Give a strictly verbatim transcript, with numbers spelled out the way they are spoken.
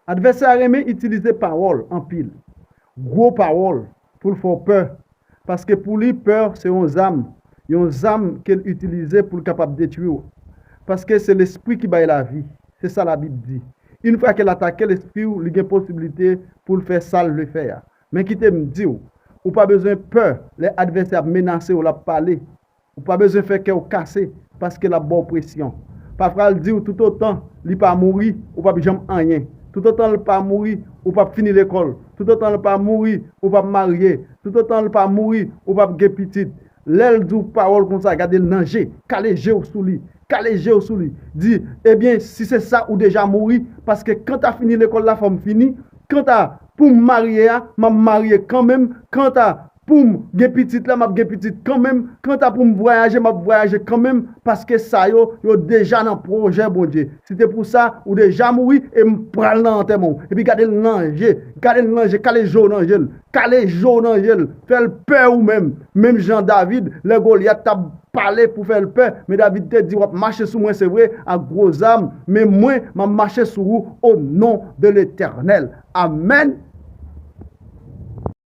Advèsè a renmen itilize pawòl anpil, gwo pawòl, pou l fè w pè. Paske pou li, pè se yon zam, yon zam ke l itilize pou l kapab detwi w. Paske se lespri ki bay lavi. Se sa Labib di. Yon fwa ke l atake lespri w, li gen posiblite pou l fè sa l vle fè a. Men kite m di w, ou pa bezwen pè lè advèsè ap menase w, l ap pale. Ou pa bezwen fè kè w kase, paske l ap ba w presyon. Pafwa l di w toutotan li pa mouri, ou p ap janm anyen. Toutotan l pa mouri, ou p ap fini lekòl. Toutotan l pa mouri, ou p ap marye. Toutotan l pa mouri, ou p ap gen pitit. Lè l di w pawòl konsa, gade l nan je, kale je w sou li, kale je w sou li. Di, ebyen, si se sa, ou deja mouri, paske kanta fini lekòl la, fò m fini. Kanta pou m marye a, m ap marye kanmenm. Kanta pou m gen pitit la, m ap gen pitit kanmenm. Kanta pou m vwayaje, m ap vwayaje kanmenm. Paske sa yo, yo deja nan pwojè Bondye. Si te pou sa, ou deja mouri e m pral nan antèman w. Epi gade l nan je, gade l nan je, kale je w nan je l. Kale je w nan je l. Fè l pè ou menm. Menm jan David, lè Golyat t ap pale pou fè l pè, men David te di, w ap mache sou mwen, se vre, ak gwo zam, men mwen, m ap mache sou ou, o non de Letènèl. Amèn.